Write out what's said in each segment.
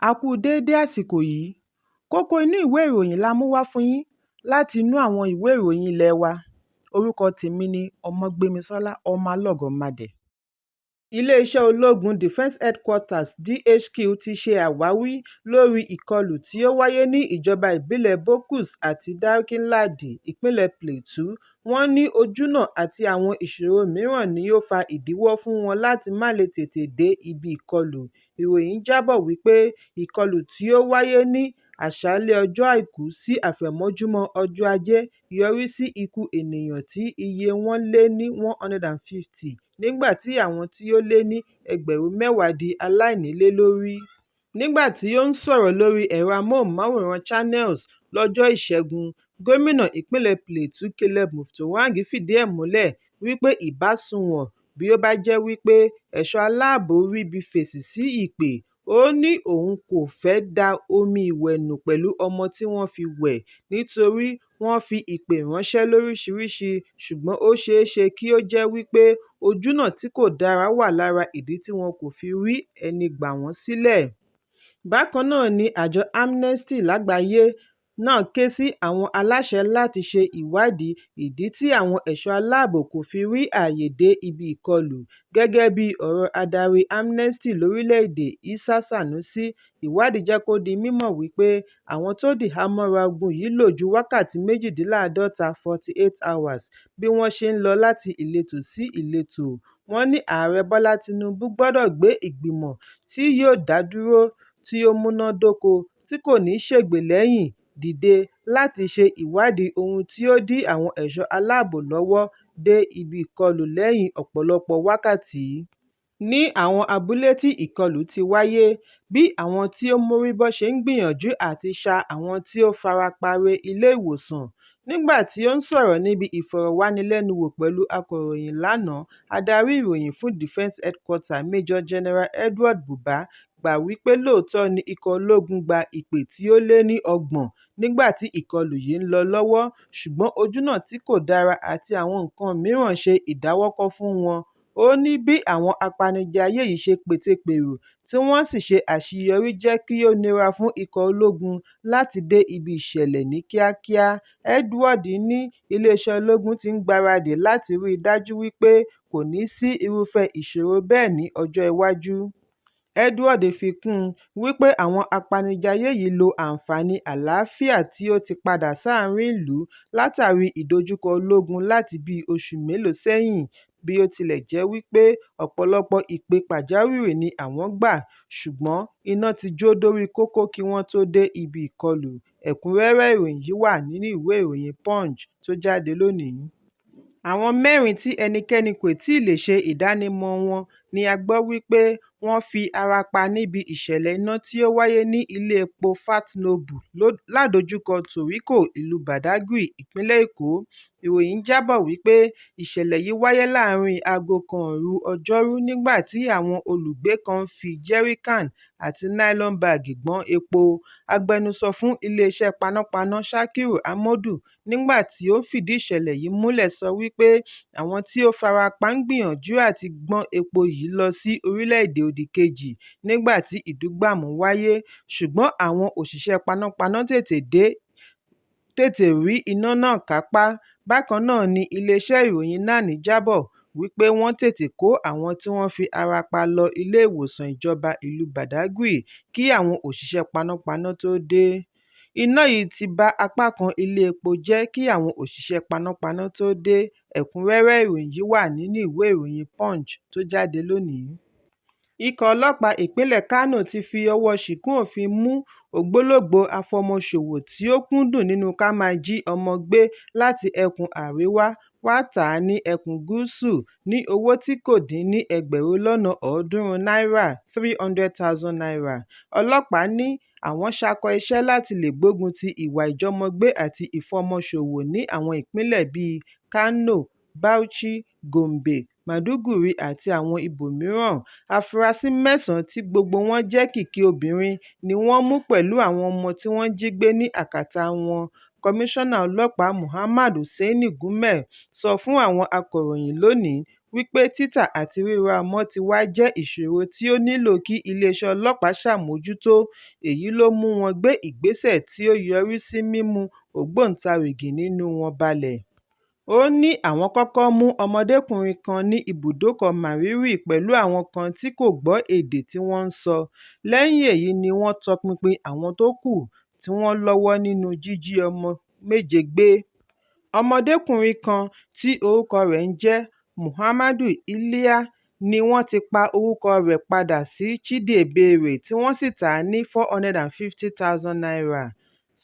A kú u déédé àsìkò yìí. Kókó inú ìwé ìròyìn la mú wá fún yín láti inú àwọn ìwé ìròyìn ilé wa. Orúkọ tèmi ni Ọmọgbémisọ́lá Ọmọlọ́gọ̀mádẹ. Iléeṣẹ́ ológun Defence Headquarters (DHQ) ti ṣe àwáwí lórí ìkọlù tí ó wáyé ní ìjọba ìbílẹ̀ Bokkos àti Barkin Ladi, ìpínlẹ̀ Plateau. Wọ́n ní ojúnà àti àwọn ìṣòro mìíràn ni ó fa ìdíwọ́ fún wọn láti má lè tètè dé ibi ìkọlù. Ìròyìn jábọ̀ wípé ìkọlù tí ó wáyé ní àṣálẹ́ ọjọ́ Àìkú sí àfẹ̀mọ́júmọ́ ọjọ́ Ajé yọrí sí ikú ènìyàn tí iye wọn lé ní 150 nígbà tí àwọn tí ó lé ní 10,000 di aláìnílé lórí. Nígbà tí ó ń sọ̀rọ̀ lórí ẹ̀rọ amóhùnmáwòrán Channels lọ́jọ́ Ìṣẹ́gun, gómìnà ìpínlẹ̀ Plateau Caleb Mutfwang fìdí ẹ̀ múlẹ̀ wípé ìbá sunwọ̀n bí ó bá jẹ́ wípé ẹ̀ṣọ́ aláàbò ríbi fèsì sí ìpè. Ó ní òun kò fẹ́ da omi ìwẹ̀ nù pẹ̀lú ọmọ tí wọ́n fi wẹ̀, nítorí wọ́n fi ìpè ránṣẹ́ lóríṣiríṣi, ṣùgbọ́n ó ṣeé ṣe kí ó jẹ́ wípé ojúnà tí kò dára wà lára ìdí tí wọn kò fi rí ẹni gbà wọ́n sílẹ̀. Bákan náà ni àjọ Amnesty Lágbàáyé náà ké sí àwọn aláṣẹ láti ṣe ìwádìí ìdí tí àwọn ẹ̀ṣọ́ aláàbò kò fi rí àyè dé ibi ìkọlù. Gẹ́gẹ́ bí ọ̀rọ̀ adarí Amnesty lórílẹ̀-èdè Issa Sanusi, ìwádìí jẹ́ kó di mímọ̀ wípé àwọn tó dìhámọ́ra ogun yìí lò ju wákàtí 48 48 hours bí wọ́n ṣe ń lọ láti ìletò sí ìletò. Wọ́n ní Ààrẹ Bọ́lá Tinubu gbọdọ̀ gbé ìgbìmọ̀ tí yóò dá dúró, tí ó múná dóko, tí kò ní ṣègbè lẹ́yìn dìde láti ṣe ìwádìí ohun tí ó dí àwọn ẹ̀ṣọ́ aláàbò lọ́wọ́ dé ibi ìkọlù lẹ́yìn ọ̀pọ̀lọpọ̀ wákàtí. Ní àwọn abúlé tí ìkọlù ti wáyé, bí àwọn tí ó mórí bọ́ ṣe ń gbìyànjú àti ṣa àwọn tí ó farapa re ilé-ìwòsàn. Nígbà tí ó ń sọ̀rọ̀ níbi ìfọ̀rọ̀wánilẹ́nuwò pẹ̀lú akọ̀ròyìn lánàá, adarí ìròyìn fún Defence Headquarters, Major General Edward Buba, gbà wípé lóòótọ́ ni ikọ̀ ológun gba ìpè tí ó lé ní 30 nígbà tí ìkọlù yìí ń lọ lọ́wọ́, ṣùgbọ́n ojúnà tí kò dára àti àwọn nǹkan mìíràn ṣe ìdáwọ́kọ̀ fún wọn. Ó ní bí àwọn apanijayé yìí ṣe pètepèrò tí wọ́n sì ṣe àṣeyọrí jẹ́ kí ó nira fún ikọ̀ ológun láti dé ibi ìṣẹ̀lẹ̀ ní kíákíá. Edward ní iléeṣẹ́ ológun ti ń gbáradì láti ríi dájú wípé kò ní sí irúfẹ́ ìṣòro bẹ́ẹ̀ ní ọjọ́ iwájú. Edward fi kún un wípé àwọn apanijayé yìí lo àǹfààní àlàáfíà tí ó ti padà sáàrin ìlú látàrí ìdojúkọ ológun láti bíi oṣù mélòó sẹ́yìn, bí ó tilẹ̀ jẹ́ wípé ọ̀pọ̀lọpọ̀ ìpè pàjáwìrì ni àwọn gbà, ṣùgbọ́n iná ti jó dórí kókó kí wọ́n tó dé ibi ìkọlù. Ẹ̀kúnrẹ́rẹ́ ìròyìn yìí wà nínú ìwé ìròyìn Punch tó jáde lónìí. Àwọn mẹ́rin tí ẹnikẹ́ni kò tíì lè ṣe ìdánimọ̀ọ wọn ni a gbọ́ wípé wọ́n fi ara pa níbi ìṣẹ̀lẹ̀ iná tí ó wáyé ní ilé epo Fat Noble ládojúkọ Toryco, ìlú Badagry, ìpínlẹ̀ Èkó. Ìròyìn jábọ̀ wípé ìṣẹ̀lẹ̀ yìí wáyé láàárín aago kan òru Ọjọ́rú nígbà tí àwọn olùgbé kan ń fi jẹ́ríkàn àti nylon báàgì gbọn epo. Agbẹnusọ fún iléeṣẹ́ panápaná Sakiru Amadu, nígbà tí ó ń fìdí ìṣẹ̀lẹ̀ yìí múlẹ̀ sọ wípé àwọn tí ó fara pa ń gbìyànjú àti gbọ́n epo yìí lọ sí orílẹ̀-èdè òdìkejì nígbà tí ìdúgbàmù wáyé, ṣùgbọ́n àwọn òṣìṣẹ́ panápaná tètè rí iná náà kápá. Bákan náà ni iléeṣẹ́ ìròyìn NAN jábọ̀ wípé wọ́n tètè kó àwọn tí wọ́n fi ara pa lọ ilé-ìwòsàn ìjọba ìlú Badagry kí àwọn òṣìṣẹ́ panápaná tó dé. Iná yìí ti ba apá kan ilé epo jẹ́ kí àwọn òṣìṣẹ́ panápaná tó dé. Ẹ̀kúnrẹ́rẹ́ ìròyìn yìí wà nínú ìwé ìròyìn Punch tó jáde lónìí. Ikọ̀ ọlọ́pàá ìpínlẹ̀ Kánò ti fi ọwọ́ ṣìkún òfin mú ògbólógbòó afọmọṣòwò tí ó kúndùn nínú ká máa jí ọmọ gbé láti ẹkùn Àríwá wá tà á ní ẹkùn Gúúsù ní owó tí kò dín ní ẹgbẹ̀rún lọ́nà 300 náírà ₦300,000. Ọlọ́pàá ní àwọn ṣakọ iṣẹ́ láti lè gbógun ti ìwà ìjọ́mọgbé àti ìfọmọṣòwò ní àwọn ìpínlẹ̀ bíi Kano, Bauchi, Gombe, Maiduguri àti àwọn ibòmíràn. Afurasí mẹ́sàn-án tí gbogbo wọn jẹ́ kìkì obìnrin ni wọ́n mú pẹ̀lú àwọn ọmọ tí wọ́n jí gbé ní akátá wọn. Kọmíṣánná Ọlọ́pàá Muhammad Hussaini Gumel sọ fún àwọn akọ̀ròyìn lónìí wípé títà àti ríra ọmọ ti wá jẹ́ ìṣòro tí ó nílò kí iléeṣẹ́ ọlọ́pàá ṣàmójútó, èyí ló mú wọn gbé ìgbésẹ̀ tí ó yọrí sí mímú ògbóǹtarìgì nínú wọn balẹ̀. Ó ní àwọn kọ́kọ́ mú ọmọdékùnrin kan ní ibùdókòo Mariri pẹ̀lú àwọn kan tí kò gbọ́ èdè tí wọ́n ń sọ, lẹ́yìn èyí ni wọ́n tọpinpin àwọn tó kù tí wọ́n lọ́wọ́ nínú jíjí ọmọ méje gbé. Ọmọdékùnrin kan tí orúkọ rẹ̀ ń jẹ́ Mohammed Iliya ni wọ́n ti pa orúkọ rẹ̀ padà sí Chidiebere tí wọ́n sì tà á ní ₦450,000.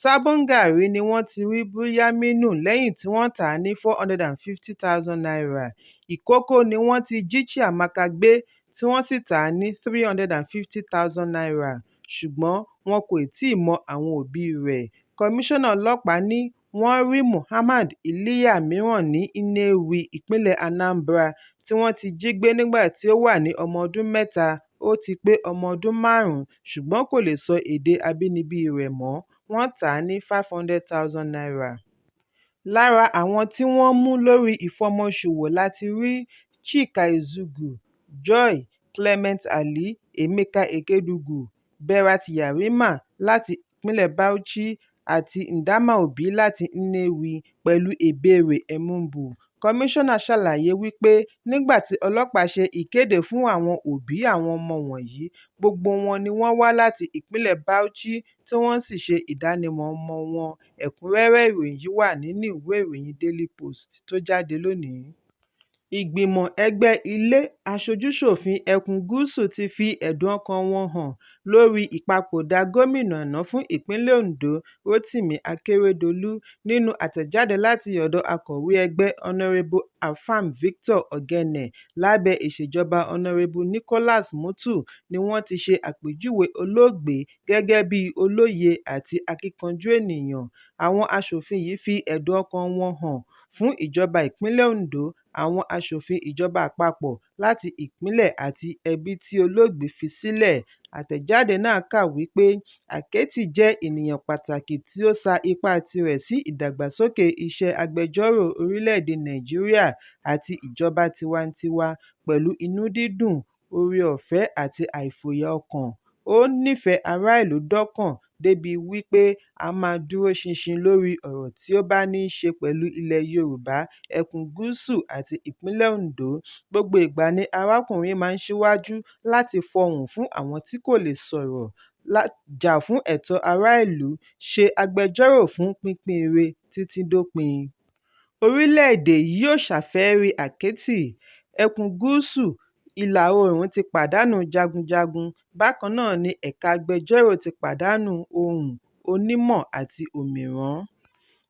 Sabon Gari ni wọ́n ti rí Bùnyámínù lẹ́yìn tí wọ́n tà á ní ₦450,000. Ikoko ni wọ́n ti jí Chiamaka gbé tí wọ́n sì tà á ní ₦350,000, ṣùgbọ́n wọn kò tíì mọ àwọn òbíi rẹ̀. Kọmíṣánná Ọlọ́pàá ní wọ́n rí Mohammed Iliya mìíràn ní Nnewi, ìpínlẹ̀ Anambra, tí wọ́n ti jí gbé nígbà tí ó wà ní ọmọ ọdún mẹ́ta, ó ti pé ọmọ ọdún márùn-ún ṣùgbọ́n kò lè sọ èdè abínibí rẹ̀ mọ́, wọ́n tà á ní ₦500,000. Lára àwọn tí wọ́n mú lórí ìfọmọṣòwò la ti rí Chika Ezeugo, Joy Clement Ali, Emeka Ekedugwu, Barth Yarima láti ìpínlẹ̀ Bauchi àti Ndama Obi láti Nnewi pẹ̀lú Ebere Emugbu. Kọmíṣánná ṣàlàyé wípé nígbà tí ọlọ́pàá ṣe ìkéde fún àwọn òbí àwọn ọmọ wọ̀nyí, gbogbo wọn ni wọ́n wá láti ìpínlẹ̀ Bauchi tí wọ́n sì ṣe ìdánimọ̀ ọmọ wọn. Ẹ̀kúnrẹ́rẹ́ ìròyìn yìí wà nínú ìwé ìròyìn Daily Post tó jáde lónìí. Ìgbìmọ̀ ẹgbẹ́ Ilé Aṣojú-ṣòfin Ẹkùn-un Gúúsù ti fi ẹ̀dùn ọkàn-an wọn hàn lórí ìpapòdà gómìnà àná fún ìpínlẹ̀ Ondo Rotimi Akeredolu. Nínú àtẹ̀jáde láti ọ̀dọ̀ akọ̀wé ẹgbẹ́, Honourable Afam Victor Ogene, lábẹ́ ìṣèjọba Honourable Nicholas Mutu ni wọ́n ti ṣe àpèjúwe olóògbé gẹ́gẹ́ bíi "olóye àti akíkanjú ènìyàn". Àwọn aṣòfin yìí fi ẹ̀dùn ọkàn-an wọn hàn fún ìjọba ìpínlẹ̀ Ondo, àwọn aṣòfin ìjọba àpapọ̀ láti ìpínlẹ̀ àti ẹbí tí olóògbé fi sílẹ̀. Àtẹ̀jáde náà kà wípé Àkẹ́tì jẹ́ ènìyàn pàtàkì tí ó sa ipáa tirẹ̀ sí ìdàgbàsókè iṣẹ́ agbẹjọ́rò orílẹ̀-èdè Nàìjíríà àti ìjọba tiwantiwa pẹ̀lú inú dídùn, oore-ọ̀fẹ́ àti àìfòyà ọkàn. Ó nífẹ̀ẹ́ ará-ìlú dọ́kàn débìí wípé a máa dúró ṣinṣin lórí ọ̀rọ̀ tí ó bá níí ṣe pẹ̀lú ilẹ̀ Yorùbá, ẹkùn-un Gúúsù àti ìpínlẹ̀ Ondo. Gbogbo ìgbà ni arákùnrin yìí máa ń ṣíwájú láti fọhùn fún àwọn tí kò lè sọ̀rọ̀, jà fún ẹ̀tọ́ ará-ìlú, ṣe agbẹjọ́rò fún pínpínre títí dópin. Orílẹ̀-èdè yìí yóò ṣàfẹ́rí Àkẹ́tì. Ẹkùn Gúúsù Ìlà-Oòrùn ti pàdánù jagunjagun, bákan náà ni ẹ̀ka agbẹjọ́rò ti pàdánù ohùn, onímọ̀ àti òmìrán.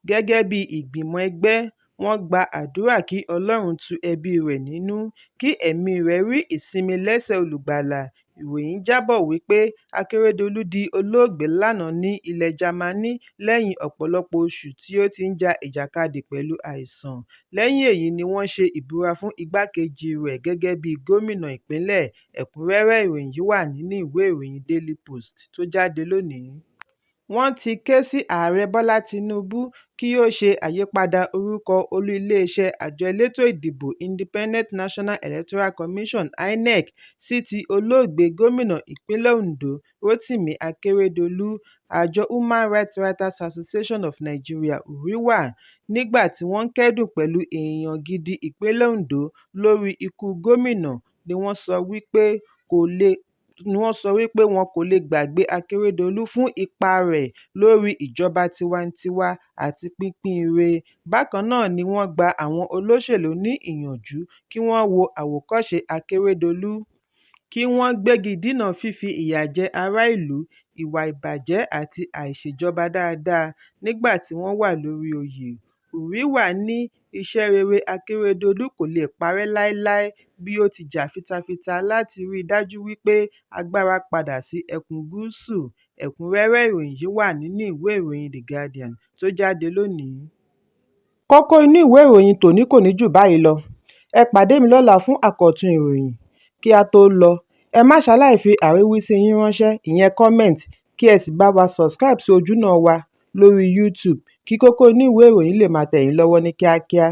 Gẹ́gẹ́ bí ìgbìmọ̀ ẹgbẹ́, wọ́n gba àdúrà kí Ọlọ́run tu ẹbíi rẹ̀ nínú, kí ẹ̀míi rẹ̀ rí ìsinmi lẹ́sẹ̀ Olùgbàlà. Ìròyìn jábọ̀ wípé Akérédolú di olóògbé lánàá ní ilẹ̀ Jámánì lẹ́yìn ọ̀pọ̀lọpọ̀ oṣù tí ó ti ń ja ìjàkadì pẹ̀lú àìsàn. Lẹ́yìn èyí ni wọ́n ṣe ìbúra fún igbákejì rẹ̀ gẹ́gẹ́ bí gómìnà ìpínlẹ̀. Ẹ̀kúnrẹ́rẹ́ ìròyìn yìí wà nínú ìwé ìròyìn Daily Post tó jáde lónìí. Wọ́n ti ké sí Ààrẹ Bọ́lá Tinubu kí ó ṣe àyípadà orúkọ olú iléeṣẹ́ Àjọ Elétò Ìdìbò Independent National Electoral Commission (INEC) sí ti olóògbé gómìnà ìpínlẹ̀ Ondo Rotimi Akeredolu. Àjọ Human Rights Writers Association of Nigeria (HURIWA) nígbà tí wọ́n ń kẹ́dùn pẹ̀lú èèyàn gidi ìpínlẹ̀ Ondo lórí ikú gómìnà ni wọ́n sọ wípé wọn kò lè gbàgbé Akérédolú fún ipa rẹ̀ lórí ìjọba tiwantiwa àti pínpínire. Bákan náà ni wọ́n gba àwọn olóṣèlú ní ìyànjú kí wọ́n wo àwòkọ́ṣe Akérédolú, kí wọ́n gbégi dínà fífi ìyà jẹ ará ìlú, ìwà ìbàjẹ́ àti àìṣèjọba dáadáa nígbà tí wọ́n wà lórí oyè. HURIWA ní iṣẹ́ rere Akérédolú kò lè parẹ́ láéláé bí ó ti jà fitafita láti rí i dájú wípé agbára padà sí ẹkùn gúúsù. Ẹ̀kúnrẹ́rẹ́ ìròyìn yìí wà nínú ìwé ìròyìn The Guardian tó jáde lónìí. Kókó inú ìwé ìròyìn tòní kò ní jù báyìí lọ. Ẹ pàdé mi lọ́la fún àkọ́tún ìròyìn. Kí á tó lọ, ẹ má ṣaláì fi àríwísí yín ránṣẹ́ ìyẹn comment kí ẹ sì bá wa subscribe sí ojúnà wa lórí YouTube kí kókó inú ìwé ìròyìn lè máa tẹ̀ yín lọ́wọ́ ní kíákíá.